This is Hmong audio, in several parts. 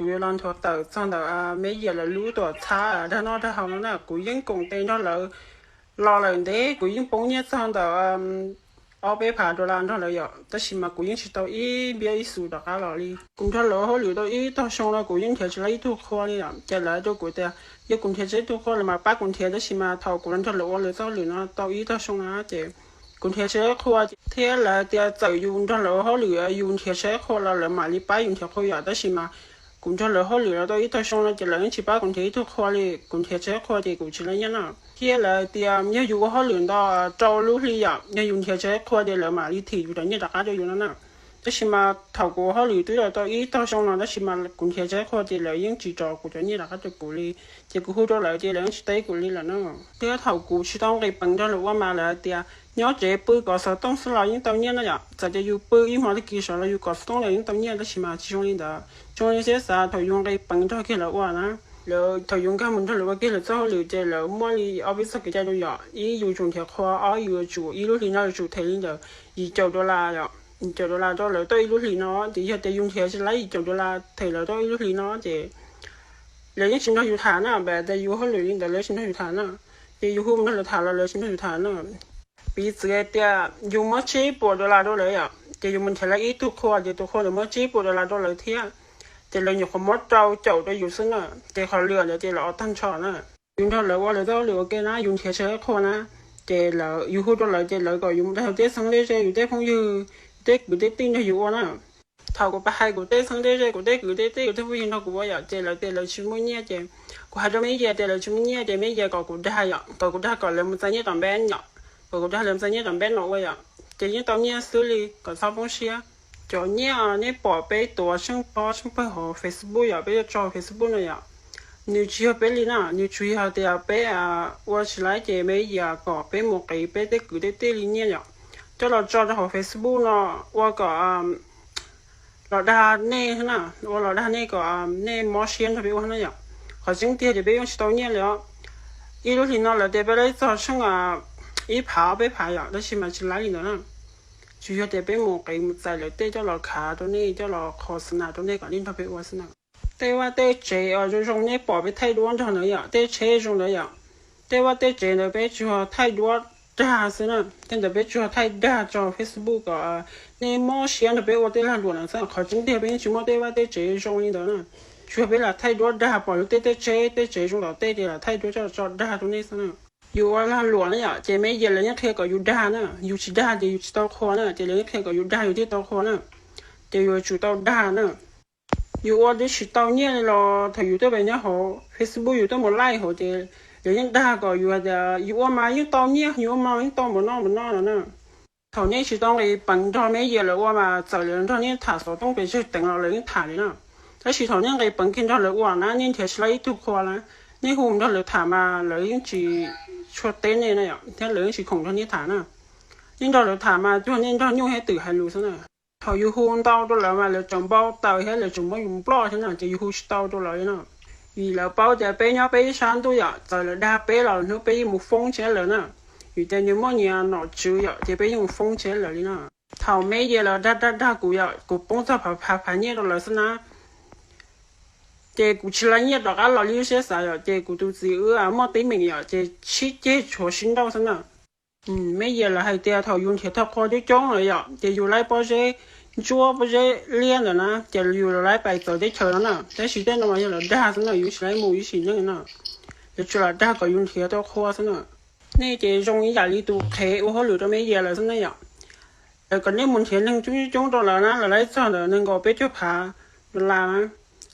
Kuv yuav los nthuav tawm txog ntawm Meb Yias lawv lub tuam txhab dag noj dag haus no na, kuv yeej koom tes nrog lawv los lawm ntev, kuv yeej poob nyiaj txog ntawm ob peb phav dollar nrog lawv yom, tab sis mas kuv yeej tsis tau ib npiab ib xus rov qab los li. Kuv nrog lawv ua hauj lwm tau ib tog xyoo no kuv yeej nrhiav tsis tau ib tug qhua li yom. Ces lawv hais rau kuv tias yog kuv nrhiav tsis tau ib tug qhua lawv mam pab kuv nrhiav, tab sis mas thaum kuv los nrog lawv ua lawv txoj hauj lwm no tau ib tog xyoo no ces kuv nrhiav tsis tau ib qhua, thiab lawv tias txawm yus nrog lawv ua hauj lwm yus nrhiav tsis tau ib qhua los lawv mam li pab yus nrhiav qhua yom, tab sis mas kuv nrog lawv hauj lwm los tau ib tog xyoo no ces lawv yeej tsis pab kuv nrhiav ib tug qhua li, kuv nrhiav tsis tau ib qhua ces kuv tsis tau nyiaj na. Thiab lawv tias yog yus ua hauj lwm ntau rau lub hli yom, yog yus nrhiav tsis tau ib qhua ces lawv mam li thim yus cov nyiaj rov qab rau yus no na. Tab sis mas thaum kuv ua hauj lwm twb los tau ib tog xyoo no tab sis mas kuv nrhiav tsis tau ib qhua ces lawv yeej tsis rov kuv cov nyiaj rov qab rau kuv li. Ces kuv hu rau lawv ces lawv yeej tsis teb kuv li lawm na. Thiab thaum kuv tsis tau nqis peev nrog lawv ua mas lawv tias nyob tsev pw kov xov tooj xwb los yeej tau nyiaj na yom. Txawm tias yus pw ib hmo tag kis sawv los yus kov xov tooj los yeej tau nyiaj, tab sis mas tsis zoo li ntawd. Zoo li siab xav thaum yus nqis peev nrog kiag lawv ua na, lawv thaum yus nkag mus nrog lawv ua kiag lawv txoj hauj lwm ces lawv muaj li ob peb txoj kev cai rau yom. Ib, yus tsum nrhiav qhua. Ob, yus yuav tsum ib lub hlis no yuav tsum them li ntawm yim caum dollar yom, yim caum dollar rau lawv tau ib lub hlis no. Ces yog tias yus nrhiav tsis tau yim caum dollar them lawv tau ib lub hlis no ces lawv yeej tsis nrog yus tham na, vim tias yus ua hauj lwm li ntawd lawv yeej tsis nrog yus tham na. Ces yus hu mus nrog lawv tham los lawv tsis nrog yus tham na. Piv txwv hais tias yus muab tsib puas dollar rau lawv yom, ces yus mus nrhiav lawv ib tug qhua ces tus qhua ntawd muab tsib puas dollar rau lawv thiab, ces lawv nyuam qhuav muab rau caum rau yus xwb na. Ces qhov lwm ntawd ces lawv ua tag nrho na. Yus nrog lawv ua lawv txoj hauj lwm ua ke na, yus nrhiav tsis tau ib qhua na, ces lawv, yus hu rau lawv ces lawv kom yus mus dag yus tej xeeb tej ze, yus tej phooj ywg, yus tej kwv tej tij nrog yus ua na. Thaum kuv pab hais kuv tej xeeb tej ze, kuv tej kwv tej tij, kuv tej phooj ywg nrog kuv ua yom, ces lawv tias lawv tsis muaj nyiaj ces kuv hais rau Meb Yias tias lawv tsis muaj nyiaj ces Meb Yias kom kuv dag yom, kom kuv dag kom lawv mus txais nyiaj tom npeb yom, kom kuv dag lawv mus txais nyiaj tom npeb no ua yom, ces yeej tau nyiaj xwb li, kom txhob poob siab. Cov nyiaj nej pom peb tuav tsheej pob tsheej pawg hauv Facebook yom, peb yuav tso Facebook no yom, nws tsis yog peb li na, nws tsuas yog tias peb ua tsis laib ces Meb Yias kom peb mus qiv peb tej kwv tej tij li nyiaj yom, coj los tso rau hauv Facebook no ua kom los dag nej na, ua los dag nej kom nej mob siab nrog peb ua na yom. Qhov tseeb tiag ces peb yeej tsis tau nyiaj li os. Ib lub hlis no lawv tias peb laib txog tsheej ib phav ob peb phav yom, tab sis mas tsis laib li ntawd na. Tsuas yog tias peb mus qiv mus txais lawv tej coj los khav rau nej, coj los qhov xwb na rau nej kom nej nrog peb ua xwb na. Tej vaj tej tsev zoo zoo nej pom peb thaij duab nrog ntawd yom, tej tsheb zoo ntawd yom. Tej vaj tej tsev ntawd peb tsuas thaij duab dag xwb na. Tej ntawd peb tsuas thaij dag tso Facebook kom nej mob siab nrog peb ua tej lag luam ntawd xwb. Qhov tseeb tiag peb yeej tsis muaj tej vaj tej tsev zoo li ntawd na. Tsuas yog peb lam thaij duab dag, pom lub tej tej tsheb tej tsev zoo tom tej ces lam thaij duab coj tso dag rau nej xwb na. Yus ua lag luam na yom, ces Meb Yias lawv yeej qhia kom yus dag na, yus tsis dag ces yus tsis tau qhua na, ces lawv yeej qhia kom yus dag yus thiaj tau qhua na. Ces yus yuav tsum tau dag na. Yus ua twb tsis tau nyiaj li los thaum yus tuaj pem nyob hauv Facebook yus tuaj mus laij hauv ces lawv yeej dag kom yus hais tias yus ua mas yeej tau nyiaj, yus ua mas yeej tau npaum no npaum no no na. Thaum nej tsis tau nqis peev nrog Meb Yias lawv ua mas txawm lawv nrog nej tham xov tooj pes tsawg teev los lawv yeej tham li na. Tab sis thaum nej nqis peev kiag nrog lawv ua na, nej nrhiav tsis tau ib tug qhua na, nej hu nrog lawv tham mas lawv yeej tsis tshua teb nej na yom, thiab lawv yeej tsis khoom nrog nej tham na. Nej nrog lawv tham mas cuag nej nrog nyuj thiab twm hais lus xwb na. Thaum yus hu ntau rau lawv mas lawv tseem npau taws thiab lawv tseem muab yus nploj thiab na, ces yus hu tsis tau rau lawv li na. Vim lawv paub tias peb nyob peb ib sab ntuj yom, txawm lawv dag peb los hnub peb yeej mus foob tseb lawv na. Vim tias nws muaj nyias nom tswv yom, ces peb yeej mus foob tseb lawv li na. Thaum Meb Yias lawv dag dag dag kuv yom, kuv poob txog phav phav phav nyiaj rau lawv xwb na. Ces kuv tsis laib nyiaj rov qab los li lub siab xav yom, ces kuv tus txiv wb muaj teeb meem yom, ces sib ceg tshuav sib nrauj xwb na. Meb Yias lawv hais tias thaum yus nrhiav tau qhua coob coob lawm yom, ces yus laib pob zeb ntsuab pob zeb liab ntawd na, ces yus laib pais txawv teb chaws no na. Tab sis tej no mas yog lawv dag xwb na, yus tsis laib mus ib sim neej na. Lawv tsuas lam dag kom yus nrhiav tau qhua xwb na. Nej ces zoo ib yam li tus qhev ua hauj lwm rau Meb Yias lawv xwb na yom. Lawv kom nej mus nrhiav neeg coob coob rau lawv na, lawv laib txog ntawm nees nkaum peb caug phav dollar na,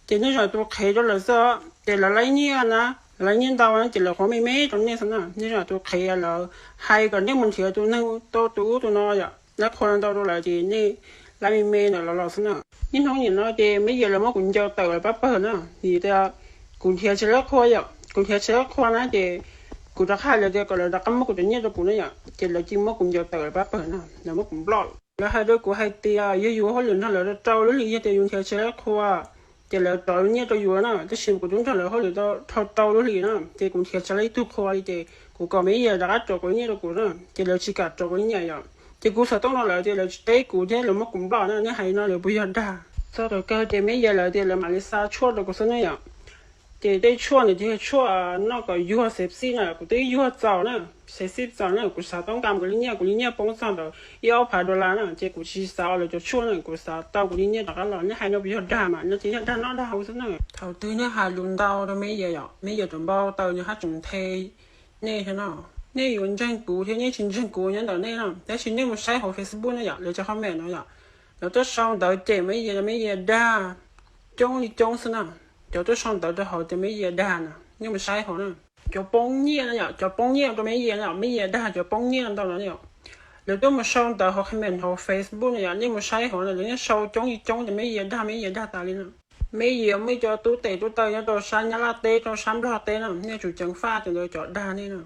ces nej zoo tus qhev rau lawv xwb. Ces lawv laib nyiaj na, lawv laib nyiaj ntau na, ces lawv qhuav me me rau nej xwb na. Nej zoo tus qhev, lawv hais kom nej mus nrhiav tus neeg tau tus ub tus no yom, laib qhua ntau rau lawv ces nej laib me me ntawm lawv los xwb na. Niaj hnub nim no ces Meb Yias lawv muab kuv ncaws tawm lawv pab pawg na, vim tias kuv nrhiav tsis tau qhua yom, kuv nrhiav tsis tau qhua na ces kuv rov qab hais lawv tias kom lawv rov qab muab kuv cov nyiaj rau kuv na yom, ces lawv cia li muab kuv ncaws tawm lawv pab pawg na, lawv muab kuv nploj. Lawv hais rau kuv hais tias yog yus ua hauj lwm nrog lawv rau rau lub hlis, yog tias yus nrhiav tsis tau qhua ces lawv rov nyiaj rau yus na, tab sis kuv twb nrog lawv hauj lwm tau dhau rau lub hlis na, ces kuv nrhiav tsis tau ib tug qhua li ces kuv kom Meb Yias rov qab rov kuv nyiaj rau kuv na, ces lawv tsis kam rov kuv nyiaj yom. Ces kuv xav tooj rau lawv tias lawv tsis teb kuv thiab lawv muab kuv nploj na, nej hais no lawv puas yog dag? Txog thaum kawg ces Meb Yias lawv tias lawv mam li xa tshuaj rau kuv xwb ne yom. Ces tej tshuaj ntawd ces yog tshuaj noj kom yuag sepsis na, kuv twb yuag txaus na, sepsis txaus na, kuv xav tau nqa mus kuv li nyiaj, kuv li nyiaj poob txog ntawd ib ob phav dollar na, ces kuv tsis xav ua lawv cov tshuaj na, kuv xav tau kuv li nyiaj rov qab los. Nej hais no puas yog dag mas? No ces yog dag noj dag haus xwb na. Thaum twg nej hais lus ntau rau Meb Yias yom, Meb Yias tseem npau taws nws haj tseem nthe nej thiab no. Nej yuav ntseeg kuv thiab nej tsis ntseeg kuv nyob ntawm nej no, tab sis nej mus saib hauv Facebook na yom, lawv cov comment no yom, lawv tuaj sau ntawv cem Meb Yias, Meb Yias dag coob li coob xwb na. Cov tuaj sau ntawv rau hauv tias Meb Yias dag na, nej mus saib hauv na. Cov poob nyiaj no yom, cov poob nyiaj rau Meb Yias no, Meb Yias dag cov poob nyiaj ntau no yom. Lawv tuaj mus sau ntawv hauv comment hauv Facebook no yom, nej mus saib hauv na, lawv yeej sau coob li coob tias Meb Yias dag, Meb Yias dag tas li no. Meb Yias muaj ib co tub tes tub taw nyob rau sab Nyab Laj teb, rau sab Nplog teb no, nej tsum ceev faj cov ntawd cov dag nej no.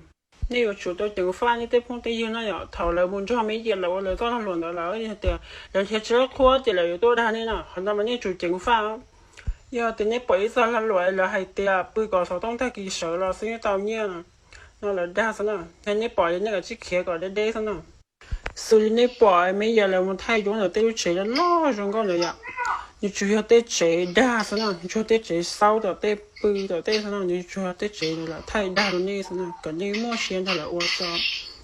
Nej yuav tsum tau ceev faj nej tej phooj tej ywg no yom. Thaum lawv mus nrog Meb Yias lawv ua lawv txoj lag luam ntawd lawm, yog tias lawv nrhiav tsis tau qhua ces lawv yuav tuaj dag nej no, qhov ntawd mas nej tsum ceev faj. Yog tias nej pom ib txoj lag luam lawv hais tias pw kom xov tooj tag kis sawv los xwb yeej tau nyiaj no, lawv dag xwb na. Yog nej pom nej kav tsij khiav kom deb deb xwb na. Xws li nej pom Meb Yias lawv mus thaij duab ntawm tej lub tsev loj loj zoo nkauj ntawd yom, nws tsuas yog tej tsev dag xwb na, nws tsuas yog tej tsev xaub tom tej pw tom tej xwb no, nws tsuas yog tej tsev ntawd lawv thaij dag rau nej xwb na, kom nej muaj siab nrog lawv ua tso.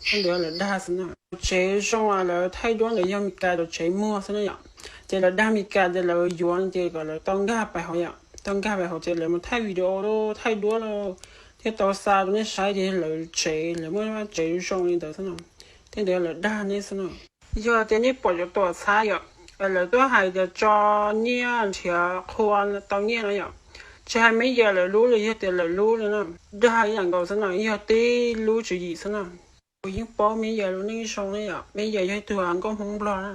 Tej ntawd lawv dag xwb na. Tsev zoo lawv thaij duab ntawd yog Mes Kas cov tsev muag xwb na yom. Ces lawv dag Mes Kas ces lawv yuav ces kom lawv tau nkag pais hauv yom, tau nkag pais hauv ces lawv mus thaij video los thaij duab los thiaj tau xa rau nej saib tias lawv tsev, lawv muaj tsev zoo li ntawd xwb no. Tej ntawd lawv dag nej xwb no. Yog tias nej pom cov tuam txhab yom, lawv tuaj hais tias tso nyiaj nrhiav qhua tau nyiaj no yom, tsis hais Meb Yias lawv lub los yog tias lawv lub li no, dag ib yam nkaus xwb no, yog tib lub tswv yim xwb no. Kuv yeej paub Meb Yias lub neej zoo ne yom, Meb Yias yog ib tug nkauj Hmoob Nplog na,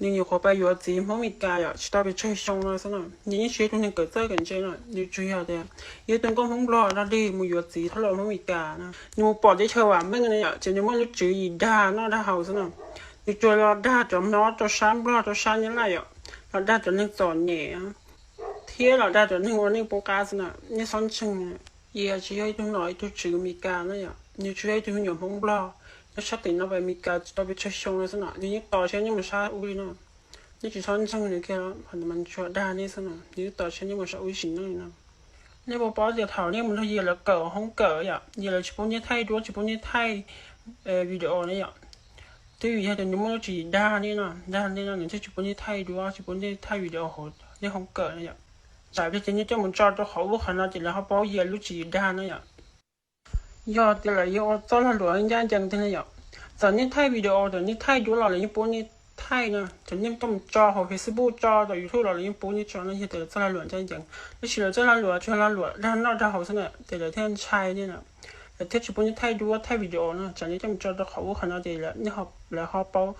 nws nyuam qhuav pais yuav txiv Hmoob Mes Kas yom, tsis tau pes tsawg xyoo no xwb no, nws yeej tsis yog ib tug neeg kawm txawj kawm ntse no, nws tsuas yog tias yog ib tug nkauj Hmoob Nplog dog dig mus yuav txiv thauj los Hmoob Mes Kas no, nws mus pom teb chaws vam meej no yom, ces nws muaj lub tswv yim dag noj dag haus xwb no. Nws tsuas los dag cov hmoob rau sab Nplog rau sab Nyab Laj yom, los dag cov neeg txom nyem thiab los dag cov neeg ua neej poob qab xwb na. Nej txhob ntseeg, Yias tsis yog ib tug nom ib tug tswv Mes Kas na yom, nws tsuas yog ib tug me nyuam Hmoob Nplog nyob sab tim no pem Mes Kas tsis tau pes tsawg xyoo no xwb no, nws yeej tos siab nyob mus sab ub li no. Nej tsis txhob ntseeg nws kiag, qhov ntawd mas nws tsuas dag nej xwb no, nws yeej tos siab nyob mus sab ub sim neej li no. Nej puas paub tias thaum nej mus nrog Yias lawv kawm hoob kawm yom, Yias lawv tsis pub nej thaij duab, tsis pub nej thaij video na yom. Twb vim yog tias nws muaj lub tswv yim dag nej no, dag nej no nws thiaj tsis pub nej thaij duab, tsis pub nej thaij video hauv nej hoob kawm na yom. Tsam pliag ces nej coj mus tso rau qhov ub qhov no ces lawv ho paub Yias lub tswv yim dag na yom. Yog tias lawv yeej ua txoj lag luam ncaj ncees tiag ne yom, txawm nej thaij video, txawm nej thaij duab los lawv yeej pub nej thaij no, txawm nej coj mus tso hauv Facebook, tso rau YouTube los lawv yeej pub nej tso no, yog tias lawv txoj lag luam ncaj ncees. Tab sis lawv txoj lag luam tsuas lag luam dag noj dag haus xwb na, ces lawv thiaj ntshai nej na, lawv thiaj tsis pub nej thaij duab thaij video no. Tsam nej coj mus tso rau qhov ub qhov no ces lawv ho paub,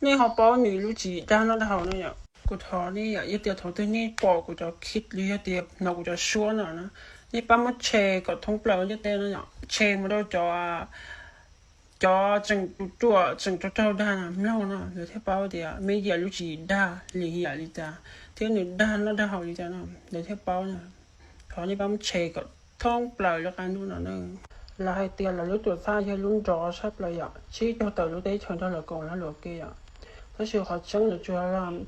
nej ho paub nws lub tswv yim dag noj dag haus no yom. Kuv thov nej yom, yog tias thaum twg nej pom kuv cov clip los yog tias hnov kuv cov suab no na, nej pab muab share kom thoob plaws ntiaj teb no yom, share mus rau cov, cov tseem ruam ruam tseem raug raug dag mloog no, lawv thiaj paub tias Meb Yias lub tswv yim dag li yam li cas, thiab nws dag noj dag haus li cas no, lawv thiaj paub na. Thov nej pab muab share kom thoob plaws lub qab ntuj no na. Lawv hais tias lawv lub tuam txhab yog lub nrov tshaj plaws yom, tsib caug tawm lub teb chaws nrog lawv koom lag luam ke yom. Tab sis qhov tseeb lawv tsuas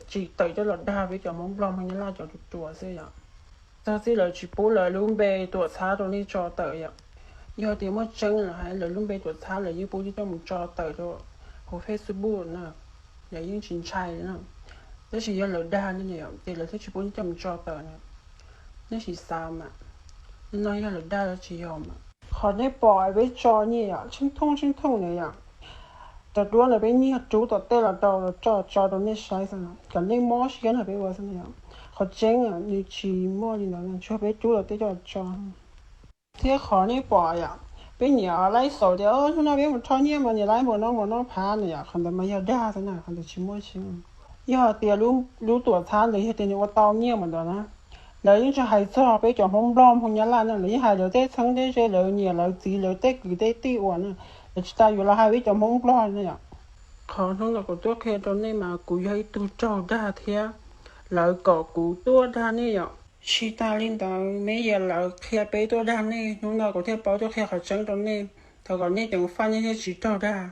tsim tawm coj los dag peb cov Hmoob Nplog Hmoob Nyab Laj cov ruam ruam xwb yom. Txog txij lawv tsis pub lawv lub npe tuam txhab rau nej tso tawm yom. Yog tias muaj tseeb lawv hais lawv lub npe tuam txhab lawv yeej pub nej coj mus tso tawm rau hauv Facebook na, lawv yeej tsis ntshai li na. Tab sis yog lawv dag nej yom, ces lawv thiaj tsis pub nej coj mus tso tawm na. Nej sim xav mas, no yog lawv dag los tsis yog mas. Qhov nej pom peb tso nyiaj yom, tsheej thooj tsheej thooj na yom, cov duab ntawd peb nyiag rub tom tej los rau los tso tso rau nej saib xwb, kom nej mob siab nrog peb ua xwb na yom. Qhov tseeb nws tsis muaj li ntawd, tsuas peb rub tom tej coj tso. Thiab qhov nej pom yom, peb nyiam laib xaus tias hnub no peb mus rho nyiaj mas nyiam laib npaum no npaum no phav na yom, qhov ntawd mas yog dag xwb na, qhov ntawd tsis muaj tseeb. Yog tias lub tuam txhab ntawd yog tias nws ua tau nyiaj mas ntawd na, lawv yeej tsis hais txog peb cov Hmoob Nplog Hmoob Nyab Laj na, lawv yeej hais lawv tej txheeb tej ze, lawv nyiam lawv txiv lawv tej kwv tej tij uas na, lawv tsis tas yuav los hais peb cov Hmoob Nplog na yom. Qhov hnub no kuv tuaj qhia rau nej mas kuv yog ib tug raug dag thiab lawv kom kuv tuaj dag nej yom. Tsis tas li ntawd, Meb Yias lawv qhia peb tuaj dag nej, hnub no kuv thiaj paub tuaj qhia qhov tseeb rau nej, thov kom nej ceev faj nej thiaj tsis raug dag.